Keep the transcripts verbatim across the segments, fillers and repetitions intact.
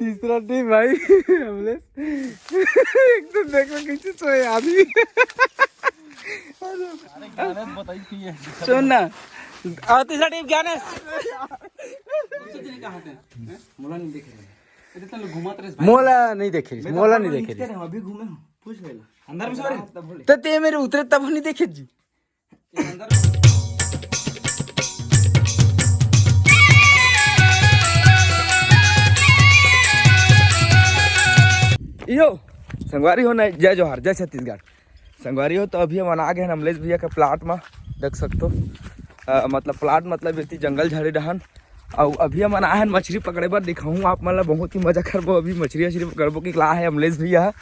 तीसरा टीम भाई, अमलेश। एकदम देखो कैसे सोए आदमी। सुन ना, और तीसरा टीम क्या है? मोला नहीं देखे, मोला नहीं देखे, मोला नहीं देखे। अभी घूमे हो, पूछ ले ला। अंदर में सवारी। तो ते मेरे उतरे तब नहीं देखे जी। यो संगवारी हो ना, जय जोहार, जय छत्तीसगढ़। संगवारी हो, तो अभी हमन आ गए हैं अमलेश भैया के प्लाट में, देख सकते हो। अ, मतलब प्लाट मतलब इतनी जंगल झाड़ी डहन। और अभी हमन आए हैं मछली पकड़े बर, दिखाऊँ आप मन ला, बहुत ही मजा करबो। अभी मछली वछली पकड़बो कि ला है अमलेश भैया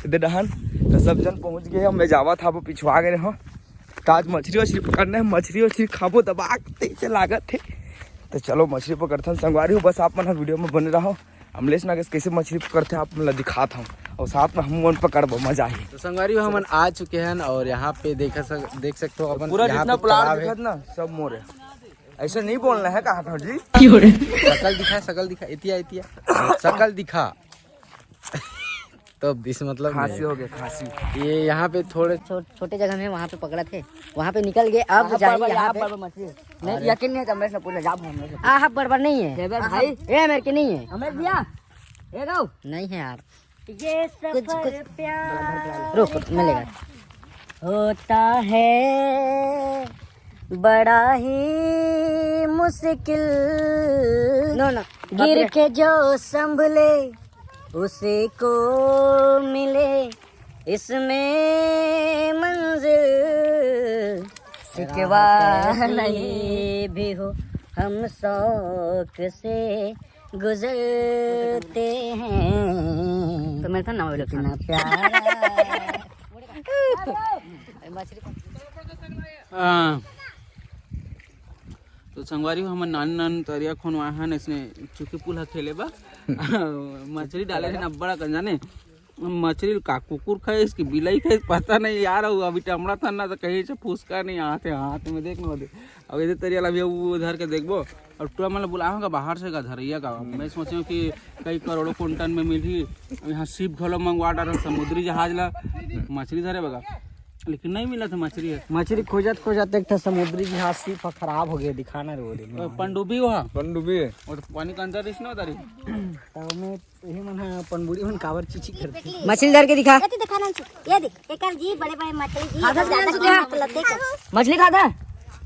दे डहन। तो सब जन पहुँच गए, मैं जावा था, वो पिछुआ गए हो। तो आज मछली वछली पकड़ना है, मछली वछली खाबो दबा के, तैसे लागत है। तो चलो मछली पकड़थन संगवारी हो, बस आप मन ह वीडियो में बने रहो। अमलेश नागेश कैसे मछली पकड़ते हैं आप मन ला दिखात हूँ, और साथ में हम मन पकड़बो, मजा ही। तो संगवारी हो, हमन आ चुके हैं और यहाँ पे देख सक, देख सकते हो अपन पूरा यहाँ जितना पे प्लाट तालाब है। दिखत ना सब मोर है। ऐसे नहीं बोलना है, कहा था जी। शकल दिखा, शकल दिखा, इतिया इतिया शकल दिखा। तो इस मतलब खांसी हो गया, खांसी। ये यहाँ पे थोड़े छो, छोटे जगह में वहाँ पे पकड़ा थे, वहाँ पे निकल गए। अब जाइए यहाँ पे। नहीं, यकीन नहीं है तो अमलेश ने पूछ ले, जा हम लोग से। आहा, बड़बड़ नहीं है। भाई, ए, मेरे के नहीं है। अमलेश भैया, ए गो। नहीं है यार। ये कुछ, सफर कुछ प्यार रुक, का मिलेगा। होता है बड़ा ही मुश्किल। नो, नो। गिर के जो संभले, उसी को मिले इसमें मंजिल। शिकवा राह नहीं भी हो, हम शौक से गुजरते हैं। तो मेरे था ना, वो लोग इतना प्यारा। हाँ। तो संगवारी हो, हमन नान नान तरिया खोनवा हन, इसने चुकी पुल ह खेले बा। मछली डाले हन अब्बड़ अकन, जाने मछली का कुकुर खाइस कि बिलाई खाइस, पता नहीं यार। अउ अभी टमड़ा था ना, तो कहीं से फुसका नहीं आते हाथ में, देख ना दे। अब इधर तरिया ला भी वो धर के देखबो, और टूरा मन ला बुलाहूँ का बाहर से का धरैया का। मैं सोचे हूँ कि कई करोड़ों कुंटल में मिलही। अब यहाँ सीप घलो मंगवा डारन समुद्री जहाज ला, मछली धरे बगा, लेकिन नहीं मिला था मछली है। मछली खोजत खोजत एक ठो समुद्री जहाज सीप ह खराब हो गया, दिखाना रे वो रे। और पनडुब्बी वहाँ। पनडुब्बी है। वो तो पानी के अंदर रिस ना उतारी। तो मैं यही मन ह पनबुड़ी मन काबर चीची करथे। मछली धर के दिखा। ये तो दिखा ना, ये देख, एकर जी बड़े बड़े मछली जी, आधा एकर से ज्यादा ज्यादा दिखा। मतलब देख। मछली खाता है?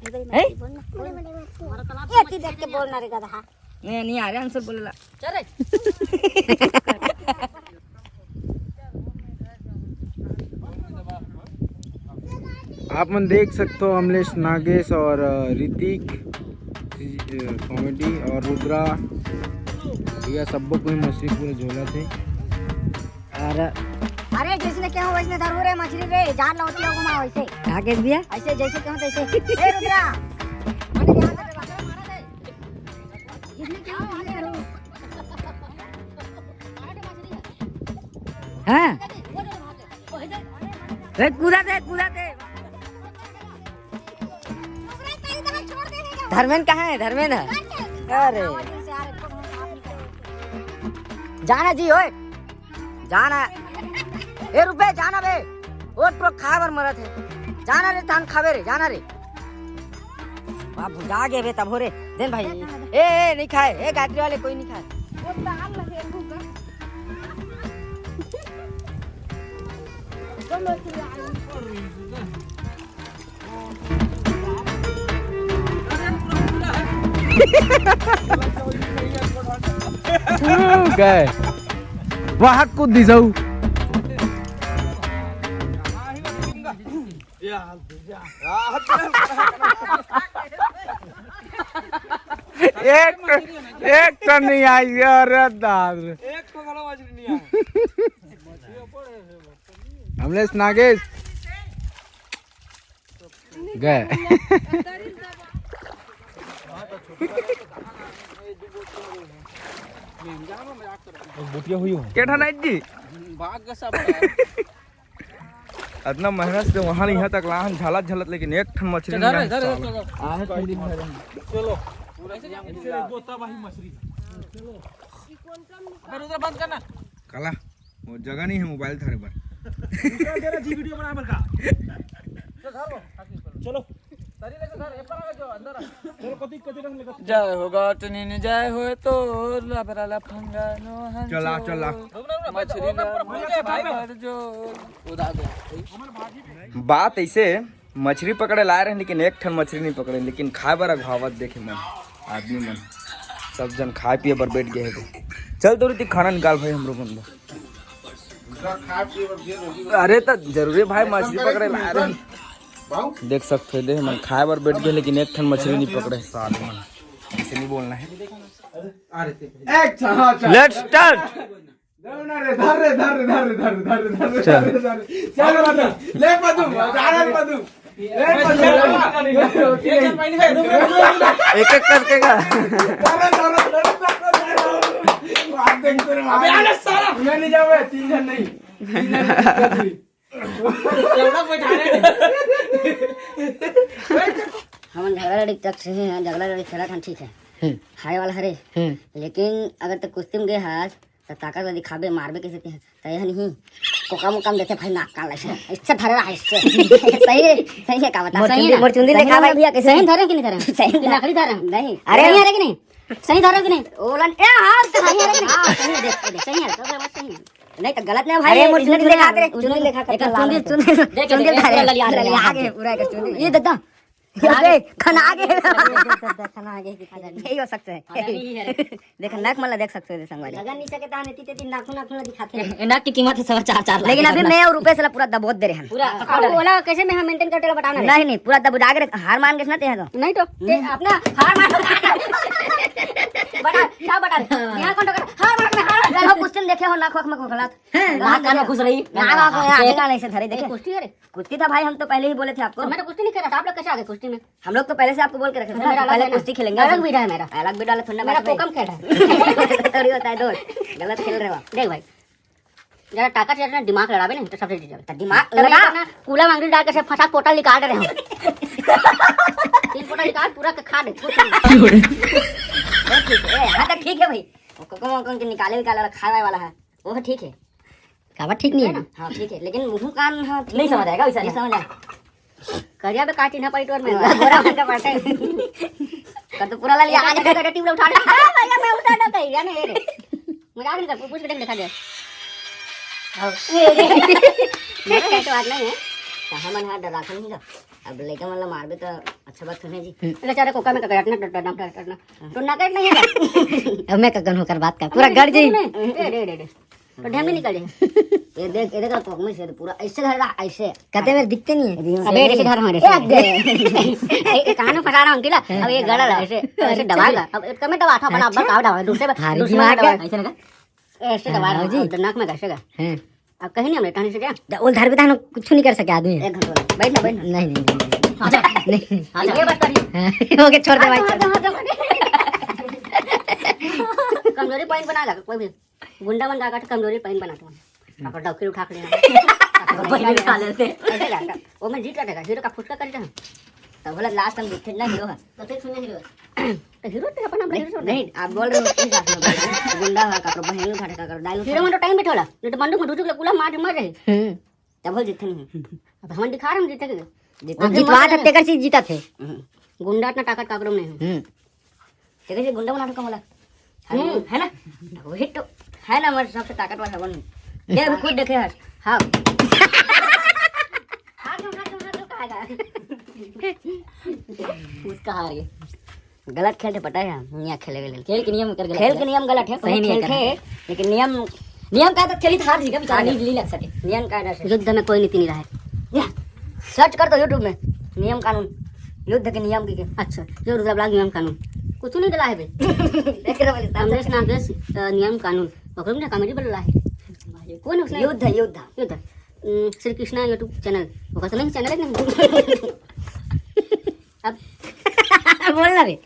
बड़े बड़े हैं? मछली बोल ना। ये ती देख के बोल ना रे गधा। नहीं, नहीं आ रहे, हम सब बोलेला। चल रे। आप मन देख सकते हो अमलेश नागेश और, अ, ऋतिक, अ, कॉमेडी और रुद्रा, भैया सबको कोई मछली पूरा झोला थे। और अरे जैसे कहो वैसे धरू रे मछली रे, जान लौटी हो घुमा वैसे। का कह दिया? ऐसे जैसे कहो तैसे। ए रुद्रा, अरे यहाँ से मारा रे। हाँ। ए, कूदा दे, कूदा दे। धर्मेन कहाँ है? धर्मेन है। अरे। जाना जी, ओए। जाना। ए, रुक बे, जाना बे। ओ, तो खाए बर मरत है। जाना रे, धान खावे रे, जाना रे। बाप भुजा गे बे तब हो रे। देन भाई। ए, ए, नहीं खाए। ए, गायत्री वाले कोई नहीं खाए। गए। वाह, कूद दी जाऊ। एक, एक टन नहीं आई, अरे दाद रे। एक ठो घलो मछली नहीं आया। अमलेश नागेश गए। बुटिया हुई हो। के ठन आइस जी? भाग के सब। इतना मेहनत से वहाँ यहाँ तक लाहन, झलत झलत, लेकिन एक ठन मछली नहीं आए साला। चलो। ऐसे गोता भाई मछली। अबे रुद्र, बंद करना। काला, वो जगह नहीं है मोबाइल थारे बर। दूसरा दे रहा जी वीडियो बनाए बर का। चलो, चलो। चलो, कति, कति रंग लेकर। जय हो गटनिन, जय हो तो लबरा लफंगा नोहन चला, चो। चला। मछली ला भाई, भाई। जो उड़ा गया। बात ऐसे, मछरी पकड़े लाए रहे, लेकिन एक ठन मछरी नहीं पकड़े, लेकिन खाए बर अघावत देखे मन, आदमी मन, सब जन खाए पिए बर बैठ गए हैं। चल तो ऋतिक, खाना निकाल भाई, हमरो मन बर। अरे, तो जरूरी भाई, मछली पकड़े लाए रहे। देख सकते हो, देख मन खाए बर बैठ गए, लेकिन एक ठन मछली नहीं पकड़े, साले मन। ऐसे नहीं बोलना है। अच्छा, हाँ, अच्छा। Let's start। धर रे, धर रे, धर रे, धर रे, धर रे, धर रे, धर रे, चल। धर रे, धर रे। चल, मधु। ले, मधु, जा रहा है, मधु। ले, मधु। एक एक करके का? धर रे, धर रे, धर रे, धर रे, धर रे। बात देख तेरे भाई। अबे, आने साला। मैं नहीं जाऊँ, तीन जन नहीं। तीन जन नहीं। हमन झगड़ा लड़ी तक सही है, झगड़ा लड़ी खेलत हन, ठीक है। हम्म। हारे वाला हरे। हम्म। लेकिन अगर तक कुश्ती में गए हाथ, त ताकत ला दिखाबे, मारबे कैसे ते, त यह नहीं। कोका मोका में देते भाई, नाक कान ला ऐसे, इससे धरे रहा, इससे। सही है, सही है, का बता? मोर सही चुंदी, है ना? मोर चुंदी सही देखा ना भाई। भैया, कैसे सही नहीं? धरे कि नहीं धरे? सही नहीं। नकली धरे। नहीं। अरे नहीं। सही धरे कि नहीं? सही धरे कि नहीं? ओलन, ए, हाँ, तो सही है कि नहीं? हाँ, सही है, देख, देख, सही है, तो फिर सही है। नहीं, तो गलत नहीं भाई, अरे, ये मोर इसने चुंदी देखा दिखा दे, चुंदी चुंदी देखा, देखा, चुंदी, चुंदी चुंदी देखा दे। देखा दे, ललिया, ललिया, ललिया, आगे, पूरा एक चुंदी। ये दादा, अबे, खाना आगे। खाना आगे, खाना आगे। यही हो सकता है। खाना नहीं है। देख, नाक मन ला देख सकते हो, संगवारी। अगर नीचे के ताने तीते तीन नाखून, नाखून दिखाते हैं। ए, नाक की कीमत है सवा चार, चार लाख लेकिन अभी रुपया। मैं और रुपये से ला पूरा दबोच दे रहे हैं। पूरा हाँ, पकड़ रहे। ओला कैसे मैं हम मेंटेन करते ला बताना रे। नहीं, नहीं, पूरा दबोच आगे रे, हार मान के सुना ते हैं तो। नहीं तो, ते अपना हार मान। बता, क्या बता? यहाँ कौन टोकर? हार मान, हार मान। देखो, कुछ दिन देखे हो, नाक वाक में खोखला। हाँ, नाक कान में घुस रही। नाक वाक में आगे कान ऐसे धरे, देखे। कुश्ती है रे। कुश्ती था भाई, हम तो पहले ही बोले थे आपको। तो मैं तो कुश्ती नहीं खेला था, आप लोग कैसे आ गए कुश्ती में? हम लोग तो पहले से आपको बोल के रखे थे तो ना, मेरा अलग पहले है ना। कुश्ती खेलेंगे। अलग वीडियो है मेरा। अलग वीडियो वाला थोड़ा मेरा ना कोकम खेल रहा है। थोड़ी होता है दोस्त, गलत खेल रहे हो आप। देख भाई, जरा ताकत से अपना दिमाग लड़ावे ना तो सबसे जीत जावे। तो दिमाग तो लगा। ना, कूला में आंगली डाल के से फटाक पोटा निकाल रहे हो। तीन पोटा निकाल, पूरा के खा दे। बहुत ठीक है, यहाँ तक ठीक है भाई। वो कोकम वोकम के निकाले, निकाले वाला, खाए वाए वाला है, वो ठीक है। काबर ठीक नहीं है है? ना? हाँ, ठीक है, लेकिन मुंह कान, हाँ, ठीक नहीं है। समझ आएगा वैसा नहीं नहीं। समझ आएगा। करिया पे का चिन्हा पड़ी तोर में? गोरा मन का बाटे। कर तो पूरा ला लिया, आगे कर टिप उठा ले। हाँ, भैया, मैं उठा ना कहीं, या नहीं, ये रे। मजाक नहीं कर, पूछ के देख, दिखा दे। हाँ। ये रे। नहीं, ऐसी बात नहीं है। कहाँ मन हाथ डरा था नहीं था। अब लइका मन ला मारबे तो अच्छा बात सुने जी। हम्म। ले, चारे कोका में का करना, डर, डर, डर, डर, डर। तो ना करना है क्या? अब मैं कगन होकर बात कर, पूरा गड़ जाई। नहीं, ए, रे, रे, रे। तो ढेम नहीं निकल जाए। ये देख, ये देख, कोक में से पूरा ऐसे धर रहा, ऐसे। कहते मेरे दिखते नहीं है। अबे, ऐसे धर, हाँ, ऐसे। ए, दे। ए, ए, कान में फंसा रहा हूँ, अंटी ला। अब ये गड़ा ला, ऐसे, ऐसे दबा ला। अब कम में दबा था, बड़ा, अच्छा। बड़ा दबा, दूसरे में, भारी दूसरे में दिमाग दबा। है। ऐसे लगा? ऐसे दबा रहा हूँ, अच्छा। अब नाक में कैसे का? हाँ। अब कहीं नहीं हमने, टहनी से क्या? द-, ओल धरबे तहन कुछ नहीं कर सके आदमी। एक घंटा बैठ ना, बैठ ना। नहीं, नहीं, नहीं, नहीं। आजा। नहीं। आजा। ये बात करी। हाँ, ओके, छोड़ दे भाई, हटो, छोड़ दे। हटो, हटो, हटो। कमजोरी पॉइंट बना ला, कोई भी। गुंडा मन का कमजोरी पॉइंट बना दो। अपन डौकी उठा के ले। अपन बहिनी उठा लेते। ऐसे जाता। वो मैं जीत जाता, हीरो का फुटका कर देता। तब बोला, लास्ट हम जीते ना हीरो है। तो फिर सुने हीरो। तो हीरो तो अपन, अपन नहीं, हीरो नहीं, आप बोल रहे हो, उसके साथ में बोल रहे हो। गुंडा है, काकरो बहन उठा, काकरो दाल उठा। हीरो मन तो टाइम पे ठोला, नहीं तो बंदूक में ढुचुक ले, कुला मार, मार रहे। हम्म। तब बोल जीते नहीं। अब हम दिखा रहे हैं जीते के। जीते, आखिर जितवा मर था, गए। तेकर से जीता थे। हम्म। गुंडा इतना ताकत काकरो में नहीं है। हम्म। तेकर से गुंडा बना तो कम होला। हम्म। है ना? वही तो है ना, हमारे सबसे ताकतवर है वो। ये अभी खुद देखे हस। हाँ। हाथ में, हाथ में, हाथ में कहा जा। उसका हार गया। गलत खेल थे, पता है, यहाँ खेले गए। खेल के नियम कर गलत खेल है। के नियम गलत है, सही नहीं खेल करना थे, है। लेकिन नियम, नियम का तो खेली तो हार जी का बेचारा, हाँ। नहीं, नहीं लग सके। नियम का डर से। युद्ध में कोई नीति नहीं रहा है। या, सर्च कर दो YouTube में, नियम कानून, युद्ध के नियम की के। अच्छा, जो रुद्रा ब्लॉग नियम कानून। कुछ नहीं गला है बे। देख रहे हो, कांग्रेस ना देश, अ, नियम कानून। ओकरे में कॉमेडी बोल रहा है। कौन है उसने? युद्ध, युद्ध। युद्ध। उम, श्री कृष्णा YouTube चैनल। ओकर तो नहीं चैनल है नहीं। अब बोल ना बे।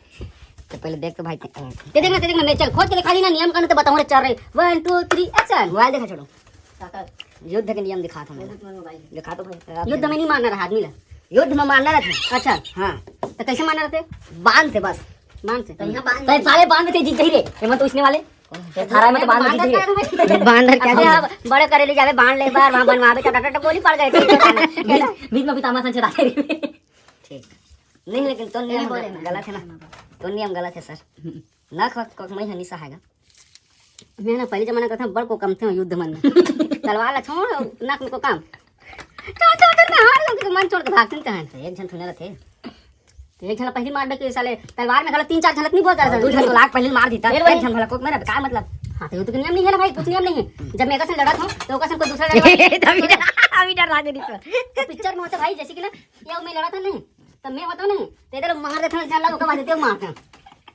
तो पहले देख तो भाई, ते देख ना, ते देख ना, मैं चल खोज के दिखा दी ना, नियम कानून तो बताऊं रे, चल रे। One, two, three, action। Mobile देखा छोड़ो। काका, युद्ध के नियम दिखा था मैंने। मोबाइल। दिखा तो भाई, आप युद्ध में नहीं मारना रहा आदमी ला। युद्ध में मारना रहता। अच्छा। हाँ। तो कैसे मारना रहते? बांध से बस। बांध से? तो यहाँ बांध तो सारे बांध से जीत जाई रे। ये मत तो इसने वाले। थारा में तो बांध दीजिए। बांध क्या अबे, अब बड़े करे ले जावे, बांध ले बार, वहाँ बनवावे, टक, टक, टक, गोली पड़ गए। बीच, बीच में पितामह संचय डाले। ठीक। नहीं, लेकिन तो नियम बोले ना। गलत है ना, तो नियम गलत है सर। ना खो, को मैं हनी सहायगा। मैं ना पहले जमाना करता बड़ को कम थे युद्ध मन में। तलवार ला छोड़, नाक में को काम। चल, चल, चल, मैं हार गया, तो मन छोड़ के भागते नहीं कहाँ। तो एक झन थोड़ा थे। तो एक झन पहली मार दे के साले तलवार में गलत तीन चार झन नहीं बोलता, दू झन तो लाख पहले मार देता। फिर वही एक झन भला को मेरा का मतलब? हाँ, तो ये तो नियम नहीं है ना भाई, कुछ नियम नहीं है। जब मैं कैसे लड़ा था, तो कैसे कोई दूसरा लड़ा था? अभी डर, अभी डर लागे नहीं तो। तो पिक्चर में होता भाई, जैसे कि ना, ये मैं लड़ा था नहीं, तब मैं होता नहीं, तो इधर मार देता हूँ, झन लगा, ओकर बाद देते मारते हैं।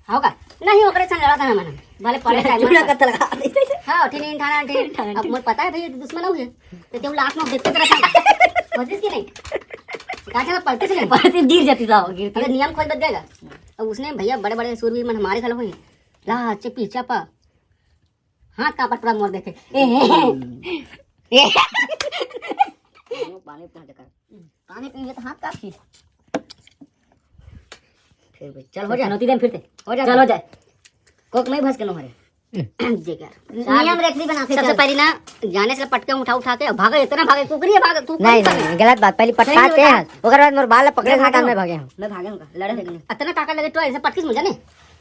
हाँ का? नहीं, ओकरे संग लड़ा था ना मैंने। भले पड़े चाहे चूड़ा मत का तलगा देते। हाँ, ठिन ठाना, ठिन। अब मोर पता है भाई, दुश्मन हो गए। तो क्यों लास्ट में देखते तेरा संग। पड़तीस कि नहीं? कहा था, पड़तीस नहीं? पड़तीस गिर जाती था, गिरती। अबे नियम खोज बच जाएगा। अब उसने भैया बड़े-बड़े सूरवीर मन हमारे खिलाफ हुए। ला, चपी, चपा। हाथ का पटरा मोर देखे। ए, ए, ए। पानी, पानी पहुंच कर। पानी पीएंगे तो हाथ कांपी। फिर भी चल, हो जाए। चुनौती देन फिर से। हो जाए। चल, हो जाए। कोक में भस के नो हरे। जे कर। नियम रेखड़ी बना के सबसे चल। पहली ना, जाने से पटके उठा, उठा के भागे, इतना भागे, कुकरी है, भागे, कुकरी नहीं, भागे। नहीं, गलत बात। पहली पटका सही के बोला। हस, ओकर बाद मोर बाल ला पकड़े मैं था, भागे मैं हूँ। भागे हूँ। मैं भागे हूँ। लड़े थे। इतना ताकत लगे तो ऐसे पटकिस मुझे नहीं।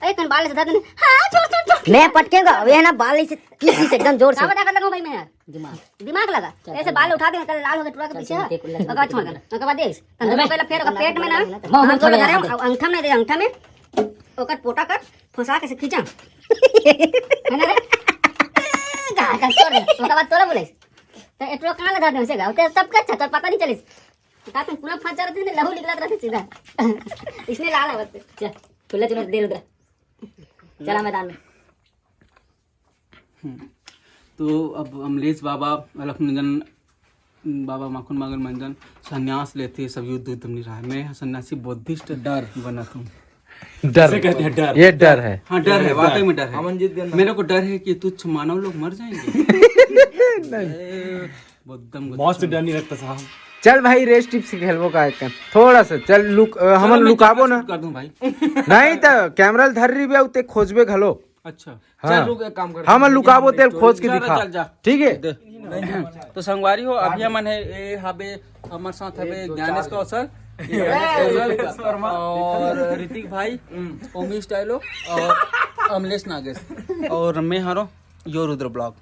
अरे, कन बाल ले था तने। हाँ, छोड़, छोड़, छोड़। मैं पटकेगा, वे है ना, बाल ऐसे खींच, खींच एकदम जोर से। का बता कर लगा भाई मैं यार? दिमाग। दिमाग लगा। चल, ऐसे चल, बाल चल। उठा दे, कल लाल हो गया, टूरा के चल, पीछे। चल, देख, लग ओकर बाद छोड़ दे। ओकर बाद देख। तंदूर को पहले फेर, ओकर पेट में ना। हाँ, हाँ, हाथ जोड़ चल, दे, चल। अंगठा में दे, अंगठा में। ओकर पोटा कर, फंसा के से खींचा। है ना रे? गा, गा, छोड़ दे। ओकर बाद तोला बोले। तो एटरो कहाँ लगा दे उसे गा? उते सबका अच्छा, तो पता नहीं चले। का तुम पूरा फंस जा रहे थे, लहू निकला रहे सीधा। इसने लाल है बस। चल, खुला चुना दे उधर। चला मैदान में। हम्म। तो अब अमलेश बाबा, अलख निरंजन बाबा, माखन मांगन मंजन संन्यास लेथे, सब युद्ध उद्ध नहीं रहा। मैं सन्यासी बुद्धिस्ट डर बनत हूँ। डर। इसे कहते हैं डर। ये डर है। हाँ, डर है, वाकई में डर है। अमन जीत गए ना। मेरे को डर है कि तुच्छ मानव लोग मर जाएंगे। नहीं। ए, एकदम मौत से डर नहीं लगता साहब। चल भाई, रेस टिप से खेलबो का एक, थोड़ा सा चल लुक, अ, हमन चलो, मैं लुकाबो कैमरा ना। शूट कर दूं भाई। नहीं तो कैमरा ल धर रही बे, उते खोजबे घलो। अच्छा। हाँ। चल रुक, एक काम कर, हम लुकाबो तेल खोज के चल, दिखा। चल, जा। ठीक है। दे। तो संगवारी हो, अभी हमन है, ए, हबे, हमर साथ हबे ज्ञानेश कौशल, ये ज्ञानेश कौशल और ऋतिक भाई, ओमी स्टाइलो और अमलेश नागेश और मैं हरो यो रुद्र ब्लॉग।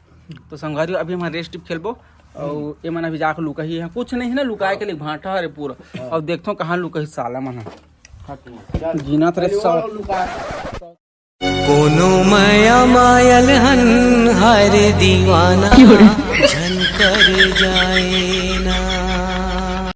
तो संगवारी हो, अभी हमन रेस टिप खेलबो और ये मन अभी जाके लुका ही है, कुछ नहीं है ना लुकाए के लिए, भाटा हरे पूरा। और देखथो कहाँ लुका ही साला मन ह। गिनत रे साला। कोनो मया मायल हन हर दीवाना, झन कर जाए ना।